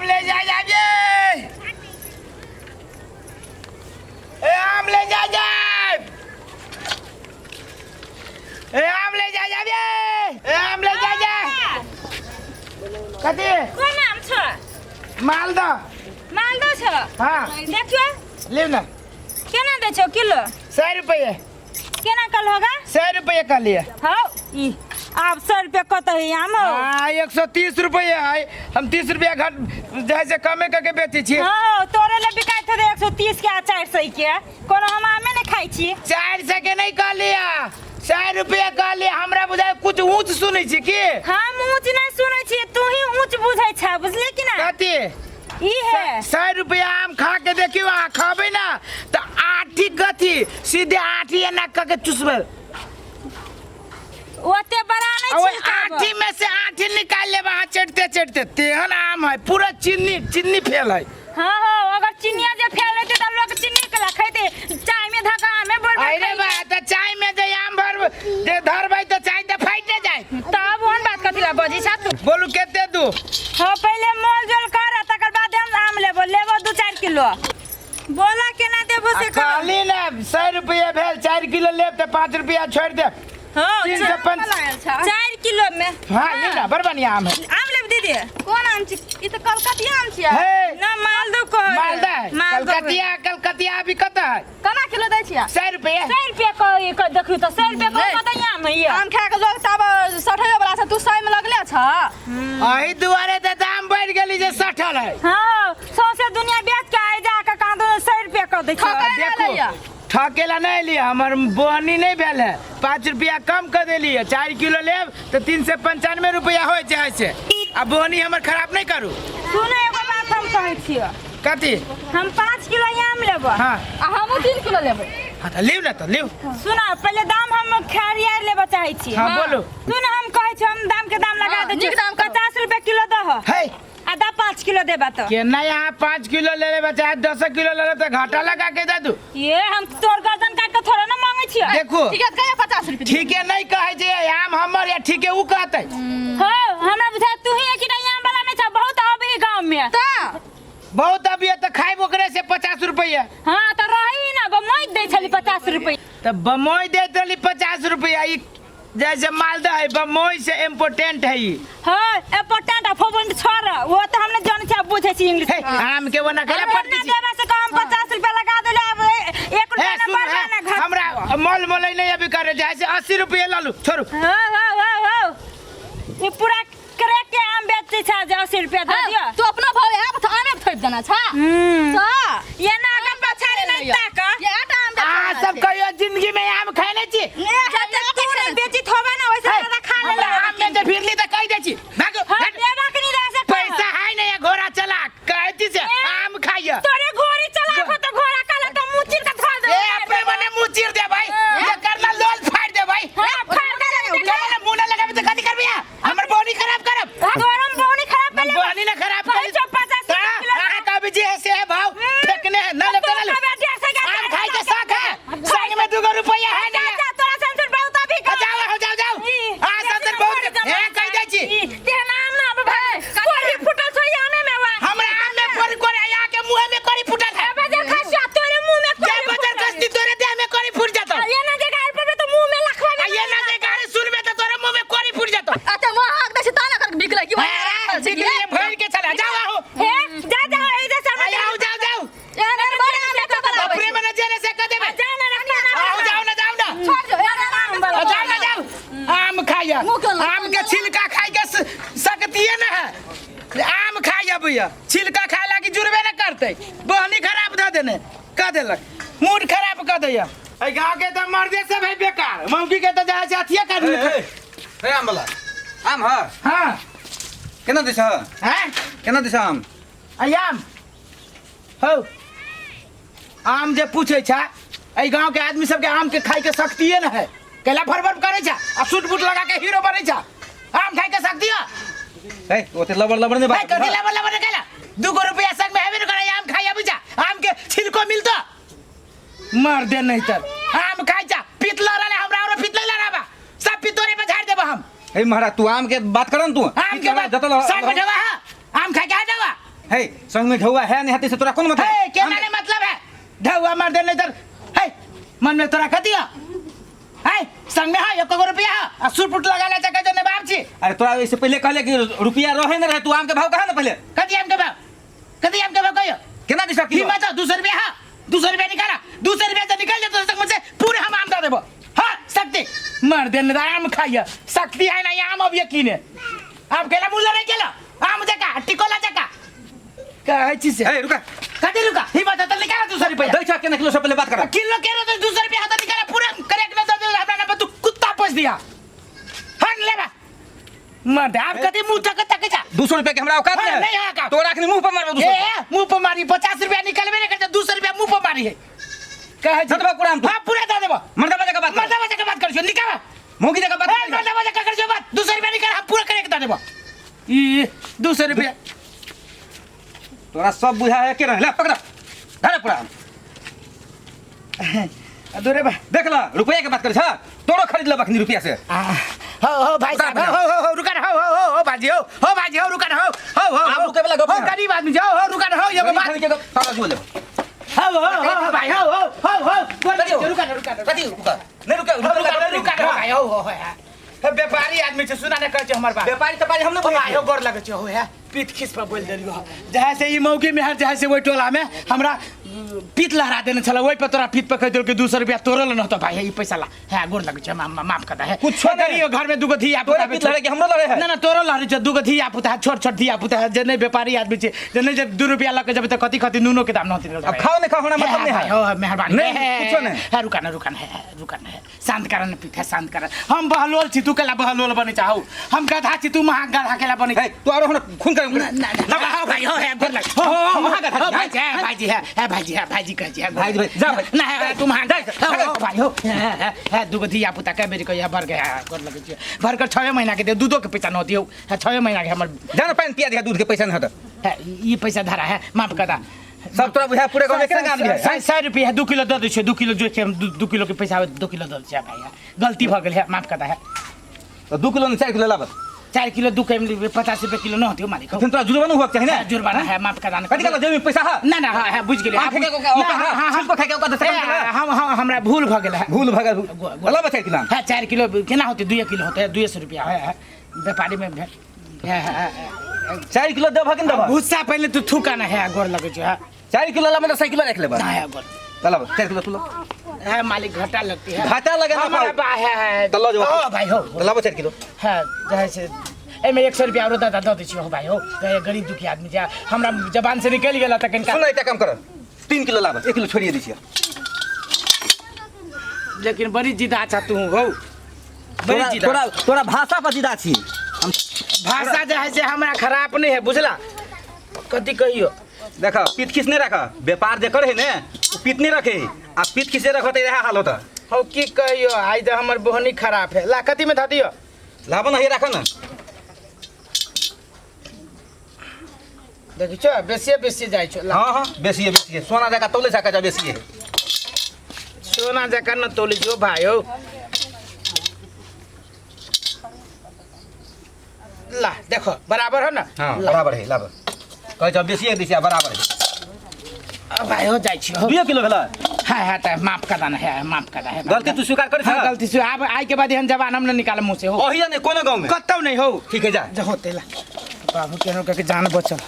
ले जा जाबे। ए आम ले जा जा। ए आम ले जा जाबे। ए आम ले जा जा। कथी? कोन आम छ? मालदह। मालदह छ? हाँ। देखियो। लिउ ना। केना दै छौ किलो? 100 रुपये। केना कल होगा? 100 रुपये का लिए। हाँ, ई आब 100 रुपये कत है आम हो? हाँ, 130 रुपये है। हम 30 रुपया घट जैसे कमे करके बेचै छियै। हाँ, तोरे ले बिकाइत हेतै 130 के आ 400 के। कोनो हम आमे नहि खाइ छी। 400 के नहीं कहलियै, 100 रुपया कहलियै। हमरा बुझाय कुछ ऊँच सुनै छी की? हम ऊँच नहि सुनै छी, तू ही ऊँच बुझै छ, बुझली कि ना? कथी? ई है। 100 रुपया आम खा के देखियौ, अहाँ खबै ना तऽ आठी कथी सीधे आठी एना कऽ के चुसबै। ओते बड़ा नहि आ ओहि छिलकाब। आठी में से आठी निकाल लेब अहाँ चटते चटते, तेहन आम है, पूरा चीनी चीनी फेल है। हाँ हो, अगर चिनिया जे फेल रहते तऽ लोग चिन्नी के ला खैते, चाय में धका आमे बोल। अरे बा, तऽ चाय में जे आम भर जे धरबै तऽ चाय तऽ फाटि जाय। तब ओहन बात कथी ला बजै छा तू? बोलू कते दू? हाँ, पहिले मोल जोल कर, तकर बाद हम आम लेबो, लेबो 2-4 किलो। बोला केना देबो से कह। कहली ने 100 रुपया भेल, 4 किलो लेब तऽ 5 रुपया छोड़ि देब। हाँ, तीन सौ पंच 4 किलो में। हाँ, ले ना, बड़ बढ़िया आम है। आम लेब दीदी? कोन आम छी? ई तऽ कलकतिया आम छियै। हे। ना, मालदह कहै। मालदह है। मालदह। कलकतिया, कलकतिया अभी कतऽ है? केना किलो दै छियै? 100 रुपया। 100 रुपया कहै, देखियौ तऽ 100 रुपया कहै, कतऽ आम है ये? आम खा के लोग तब सठैयो वाला छै, तू 100 में लगले छ। एहि दुआरे तऽ दाम बढ़ि गेली जे सठल है। हाँ, सौंसे दुनिया बेच के आइ जा के कहाँ दो 100 रुपया कह दै छै। ठकै देखो, लैया। ठकेला नहीं लिया, हमर बोहनी नहीं भेल है, 5 रुपया कम कर देलियै। 4 किलो लेब तऽ 395 रुपया हो जाइ छै। आ बोहनी हमर खराब नहीं करू। सुन, एगो बात हम कहै छियै। कथी? हम 5 किलो आम लेबै। हाँ। आ हमहूँ 3 किलो लेबै। हाँ, तऽ लिउ ने, तऽ लिउ। सुन, पहिले दाम हम खरियार लेबऽ चाहै छी। हाँ, बोलू। सुन, हम कहै छी, हम दाम के दाम लगा हाँ, दै नीक छी। दाम करू। 50 रुपया किलो दह। है। आ दा 5 किलो देबा तऽ। केना यहाँ 5 किलो ले लेबै चाहे 10 किलो ले लेबै तऽ घाटा लगा के दे दू। ये हम तोर गर्दन काट के थोड़े ना मांगे छियै। देखो। ठीक है, कहिया 50 रुपया? ठीके नहीं कहै छै आम हमर या ठीके ऊ कहतै। हो, हमरा बुझा तू ही कि नहीं आम वाला नहीं छ, बहुत अभी गांव में। तऽ बहुत अभी तऽ खाइब ओकरे से 50 रुपया। हाँ, तऽ रही ना बमोई दै छली 50 रुपया। तऽ बमोई दैत रहली 50 रुपया। ई जैसे मालदह है, बमोई से इम्पोर्टेंट है ई। हाँ, इम्पोर्टेंट आ फोबन छोड़, वो तो हमने जान छै, बुझै छी इंग्लिश। हे, आम के वना खेला हम पटकी ना छी। देबा से कम 50 रुपया लगा देले, अब एक हे रुपया ना सुन, बढ़ा हे, ना घट। हमरा मोल मोलै नहीं अभी करे जाय से 80 रुपया ललू, छोड़ू। हाँ हाँ हाँ हाँ, ई पूरा क्रैक के आम बेचै छै जे 80 रुपया दे दियो। तू अपना भाव आब तऽ आमे थोपि देना छा। हम्म। तऽ ये ना अगर पछाड़ी नहीं ताक। ये आटा आम बेचै अहाँ सब कहियो जिंदगी में आम खैले छी? जते तू नहीं बेचित होबे ना वैसे हे, ज्यादा खा हमरा लेले। आम में जे फिरली तऽ कहि दै छी भागो, हाँ, भागो। देबा के नहीं रह से पैसा है नहीं है, घोड़ा चला कहती से आम खाइए। तोरे घोड़ी चला हो तो घोड़ा काला तो मुंह चीर के धर दे। ए अपने मने मुंह चीर दे भाई, ये करना लोल फाड़ दे भाई। हाँ, फाड़ दे, दे, दे। करना मुंह ना लगाबे तो कथी करबी? हमर बोनी खराब करब। तोरम बोनी खराब कर ले। बोनी ना खराब कहै कर। छौ 50 रुपया किलो। अहाँ कहबी जे है से है भाव फेकने है ना लेते ना ले। आम खाई के शौक है, संग में 2 रुपया है जा नहीं। जा, तोरा संसद बहुत अभी कर। जाओ हो, जाओ जाओ। ई, हाँ, संसद बहुत हे कहि दै छी। ई, तेहन आम ना आब भाई। कोरी फुटल छौ आमे में वा। हमरा आम में कोरी कोरी आया के मुंह में कोरी फुटल है। बजर खसिया तोरे मुंह में जे कोरी बजर फुटल। खसती तोरे देह में कोरी फूट जतो। आ, ये ना जे गाड़ पर तो मुंह में लखवा आ ये ना जे गाड़ी सुनबे त तोरे मुंह में कोरी फूट जतो। अच्छा, मुँह हाक दै छै ता ना कर बिकलै कि हे, बिकली भर के चला जाओ आओ। हे, जा जा, ए जा सामने। आओ जाओ जाओ। एहन बड़ आम बेचै बला आबै अपने छै। मने जेने से कह देबे। जा ना रखना ना। आओ जाओ ना, जाओ ना। छोड़ दो, एहन आम आ, जाओ ना जाओ। आम खाइया, मुँह केना? आम के छिलका खाइ के सकतिये ना है। आम खाइ अबैया छिलका खाइ लागी जुड़बे ना करते, बहनी खराब धऽ देने कह देलक, मूड खराब कह दैया। एहि गाँव के तऽ मर्दे सब है बेकार, मौगी के तऽ जाइ छै अथिये कर। ए, ए, आम वाला आम ह? हाँ। केना दै छ? हैं? केना दै छ आम? आ आम हौ, आम जे पूछै छै, एहि गाँव के आदमी सबके आम के खाइ के शक्तिये न है। कैला फरफर करै छै आ सूट बूट लगा के हीरो बनै छै। आम खाइ के शक्ति है? ए, ओते लबर लबर नहीं ए, बात। कथी लबर लबर कैला? 2 रुपया संग में हेबे न करै, आम खाइ अबै छै, आम के छिलको मिलतो मर दे नहीं तर। आम खाइ छै पितला रहले, हमरा औरो पितला लड़ाबा सब पितोरे पे झाड़ देबो हम। ए महाराज, तू आम के बात कर न तू। आम के बात जतल संग बैठवा है, आम खाइ के हटावा। हे संग में ढौआ है नहीं हते से तोरा कोन मतलब? हे केना नहीं मतलब है ढौआ मार देने इधर। हे मन में तोरा कथी है? हे संग में है एको गो रुपया है आ सुरपुट लगा ले चके जो बाप छी। अरे तोरा इससे पहले कहले कि रुपया रहे न रहे, तू आम के भाव कहा ना पहले? कथी आम के भाव? कथी आम के भाव कहियो? केना दिशा किलो? हिम्मत है 200 रुपया है, 200 रुपया निकाला, 200 रुपया से निकल जाए तो मुझसे पूरे हम आम दे देबो। हाँ शक्ति मर देने दा आम खाइए, शक्ति है ना ये आम अब यकीन है। आम केला मूल्य नहीं केला आम जका टिकोला जका कहै छी से। ए रुका कथी रुका? हिम्मत है तो निकाला 200 रुपया। दै छा केना किलो से पहले बात कर। किलो के तो 200 रुपया हाथ निकाला पूरा करेक्ट में दे दे हमरा ना तू कुत्ता पोस दिया। हन लेबा मर दे आप कथी मुंह तक तक जा। 200 रुपया के हमरा औकात हाँ, नहीं नहीं है औकात। तोरा अखनी मुंह पर मारबो 200। ए मुंह पर मारी 50 रुपया निकलबे नहीं करते 200 रुपया मुंह पर मारी है। कहै छी दे पूरा आम तू। हां पूरा दे देबो। मर्दा बजा के बात कर। मर्दा बजा के बात कर छियो निकाल। मौगी जगह बात ए कर। मर्दा बजा के कर छियो बात 200 रुपया निकाल हम पूरा करे के दे देबो। ई 200 रुपया तोरा सब बुझा है के रह ले पकड़ धरे पूरा आम। दूरे बा देख ला रुपया के बात कर छा तोरो खरीद ले अखनी रुपया से। हो हो भाई साहब हो हो हो रुका हो हो हो हो भाजी हो हो भाजी हो रुका हो हो हो आप रुके वाला गप हो ना। गरीब आदमी जाओ हो रुका हो ये बात खरीद के सारा बोले हो हो हो हो भाई हो हो हो हो बोल रुका रुका कथी रुका नहीं रुका रुका रुका रुका भाई हो हो हो हे व्यापारी आदमी छै सुना ने कहै छै हमर बात। व्यापारी तपारी हम हो नहीं भाई हो गोर लगै छै हो हे पीठ खीस पर बोल देलियो जहाँ से ई मौकी में हर जहाँ से ओहि टोला में हमरा पीठ लहरा देने छल ओहि पर तोरा पीठ पर कहि देलकै 200 रुपया तोड़ल न तो भाई ई पैसा ला है गोर लगै छै माफ कर दे है कुछो नहीं। गरीब घर में दूगो धिया पुता तोरा पीठ लहरे के हमरो लहरे है ना ना तोरो लहरे छै दूगो धिया पुता है छोट छोट धिया पुता है जे नहीं व्यापारी आदमी छै जे नहीं जे 2 रुपया लऽ के जेबै तऽ कथी कथी नूनो के दाम न होतै। अब खाओ नहीं खाओ हमरा मतलब नहीं है। हो मेहरबानी नहीं, कुछो नहीं। है रुका ना रुका ना है रुका ना है शांत कर न पीठ है शांत कर। हम बहलोल छी तू केला बहलोल बनै चाहू हम गधा छी तू महा गधा केला बनै। हे तू आरो हमरा खून कर ना ना ना हो भाई हो है गोर लग हो, हो, हो, महा गधा हो छी, भाई है भाईजी है है भाईजी है भाईजी कह जी है भाईजी, भाई, जा भाई। ना है तू महा जा, हो हो भाई हो है है दूगो धिया पुता के बेरी कहिया भर गया गोर लगै छी भर कर 6 महीना के दे दूधो के पैसा न दियौ है 6 महीना के हमर जा ना पानी पिया दिया दूध के पैसा नहीं होता है ई पैसा धरा है माफ कर दा सब तोरा बुझा पूरे गांव में केना काम है। 100 रुपया 2 किलो दऽ दै छियै 2 किलो जो छै हम 2 किलो के पैसा 2 किलो दऽ दै छियै भाई गलती भऽ गेल है माफ कर दा है। तो 2 किलो नहीं 4 किलो लाब 4 किलो 2 के 50 रुपया किलो न होतै मालिक फिर तोरा जुर्माना हुआ चाहिए ना जुर्माना है माफ कर दाना कथी कहलो जेबी में पैसा है ना ना हां हां बुझ गेलियै आम खाके औकात हां छिलको खाके औकात हां हां हमरा भूल भऽ गेल है भूल भऽ गेल लाब 4 किलो हां 4 किलो केना होतै 2 किलो होतै 200 रुपया है व्यापारी में 4 किलो देबह कि न देबह? भुस्सा पहले तू थूका ना है गोर लगै छै है 4 किलो ला मतलब 100 किलो राख लेबह ना है गोर चलब 4 किलो तू लो है मालिक घाटा लगती है घाटा लगे ना हमारा बा है तो लो जो हो भाई हो तो लाबो 4 किलो है जहे से एमे 100 रुपया औरो दादा दऽ दै छियै हो भाई हो कहे गरीब दुखी आदमी छै हमरा जबान से निकलि गेल तऽ कनिका सुन एकटा काम कर 3 किलो लाब 1 किलो छोड़िए दै छियै लेकिन बड़ी जिदा छा तू हो बड़ी जिदा तोरा तोरा भाषा पर जिदा छी हम भाषा जे है से हमरा खराब नहीं है बुझला कथी कहियो देख पीत खीस नहीं रख व्यापार जे करे ने उ पीत नहीं रखे आ पीत खीसे रख त इएह हाल होता हो की कहियो आइ जे हमर बोहनी खराब है ला कथी में धऽ दियो लाबो ना हे राख ना देखै छो बेसिए बेसिए जाइ छो ला हां हां बेसिए बेसिए सोना जका तौले सका जा बेसिए सोना जका न तौले जो भाई हो ला देखो बराबर हो ना हां बराबर है लाबो कहै छ बेसिए दिसिया बराबर है भाई हो जाइ छियो 2 किलो भेला हां हां त माफ कर देना है माफ कर है गलती तू स्वीकार कर हां गलती से अब आई के बाद एहन जबान हम न निकाल मुंह से हो ओहिया नहीं कोनो गांव में कतौ नहीं हो ठीक है जा जा होते ला बाबू केनो के जान बचल।